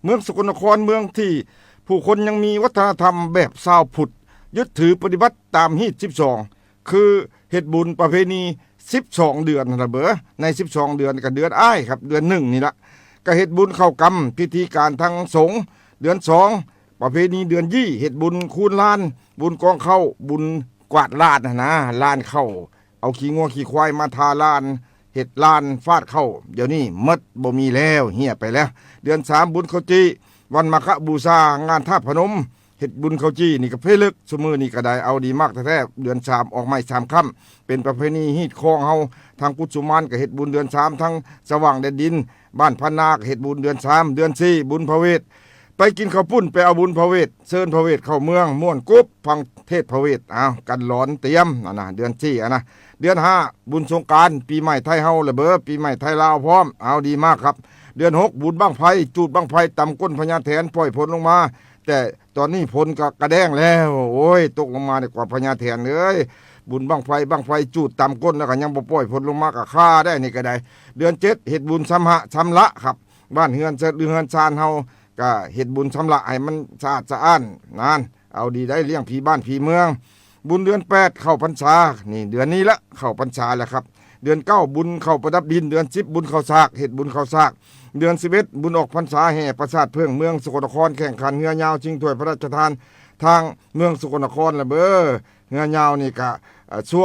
ເມືອງສະກົນນະຄອນ ເມືອງທີ່ຜູ້ຄົນຍັງມີວັດທະນະທຳແບບຊາວພຸດ ຍຶດຖືປະຕິບັດຕາມຮີດສິບສອງ ຄືເຮັດບຸນປະເພນີສິບສອງເດືອນຫັ້ນລະເບີ. ໃນສິບສອງເດືອນ ກໍເດືອນອ້າຍຄັບ ເດືອນໜຶ່ງນີ້ລະ ກໍເຮັດບຸນເຂົ້າກຳ ພິທີການທາງສົງ. ເດືອນສອງ ປະເພນີເດືອນຢີ້ ເຮັດບຸນຄູນລານ ບຸນກອງເຂົ້າ ບຸນກວາດລານຫັ້ນນະ ລານເຂົ້າ ເອົາຂີ້ງົວຂີ້ຄວາຍມາທາລານ ເຮັດລານຟາດເຂົ້າ. ດຽວນີ້ໝົດ ບໍ່ມີແລ້ວ ເຫ່ຍໄປແລ້ວ. ເດືອນສາມ ບຸນເຂົ້າຈີ່ ວັນມາຄະບູຊາ ງານທາດພະນົມ ເຮັດບຸນເຂົ້າຈີ່ນີ້ກໍເພເລິກ ຊຸມື້ນີ້ກໍໄດ້ ເອົາດີມາກແທ້ໆ. ເດືອນສາມ ອອກໄມ້ສາມຄ້ຳ ເປັນປະເພນີຮີດຄອງເຮົາ ທາງກຸດສຸມານກໍເຮັດບຸນເດືອນສາມ ທາງສະຫວ່າງແດນດິນ ບ້ານພັນນາກໍເຮັດບຸນເດືອນສາມ. ເດືອນສີ່ ບຸນພະເວດ ໄປກິນເຂົ້າປຸ້ນ ໄປເອົາບຸນພະເວດ ເຊີນພະເວດເຂົ້າເມືອງ ມ່ວນກຸບ ຟັງເທດພະເວດ ເອົາ ກັນຫຼອນຕຽມ ອັນນະ ເດືອນສີ່ ອັນນະ. ເດືອນຫ້າ ບຸນສົງການ ປີໃໝ່ໄທເຮົາລະເບີ ປີໃໝ່ໄທລາວພ້ອມ ເອົາ ດີມາກຄັບ. ເດືອນຫົກ ບຸນບັ້ງໄຟ ຈູດບັ້ງໄຟ ຕຳກົ້ນພະຍາແຖນ ປ່ອຍຝົນລົງມາ ແຕ່ຕອນນີ້ຝົນກໍກະແດງແລ້ວ ໂອ້ຍ ຕົກລົງມານີ້ກວ່າພະຍາແຖນເອີຍ ບຸນບັ້ງໄຟ ບັ້ງໄຟຈູດຕຳກົ້ນ ແລ້ວກໍຍັງບໍ່ປ່ອຍຝົນລົງມາ ກໍຄາໄດ້ນີ້ກໍໄດ້. ເດືອນເຈັດ ເຮັດບຸນຊຳຮະຊຳລະຄັບ ບ້ານເຮືອນ ເຮືອນຊານເຮົາ ກໍເຮັດບຸນຊຳລະໃຫ້ມັນສະອາດສະອ້ານນັ້ນ ເອົາດີໄດ້ ລ້ຽງຜີບ້ານຜີເມືອງ. ບຸນເດືອນແປດ ເຂົ້າພັນສາ ນີ້ເດືອນນີ້ລະ ເຂົ້າພັນສາແລ້ວຄັບ. ເດືອນເກົ້າ ບຸນເຂົ້າປະດັບດິນ. ເດືອນສິບ ບຸນເຂົ້າສາກ ເຮັດບຸນເຂົ້າສາກ. ເດືອນສິບເອັດ ບຸນອອກພັນສາ ແຫ່ປາສາດເຜິ້ງ ເມືອງສະກົນນະຄອນ ແຂ່ງຂັນເຮືອຍາວ ຊິງຖ້ວຍພະລາຊະທານ ທາງເມືອງສະກົນນະຄອນລະເບີ. ເຮືອຍາວນີ້ກະ ເອີ ຊ່ວງ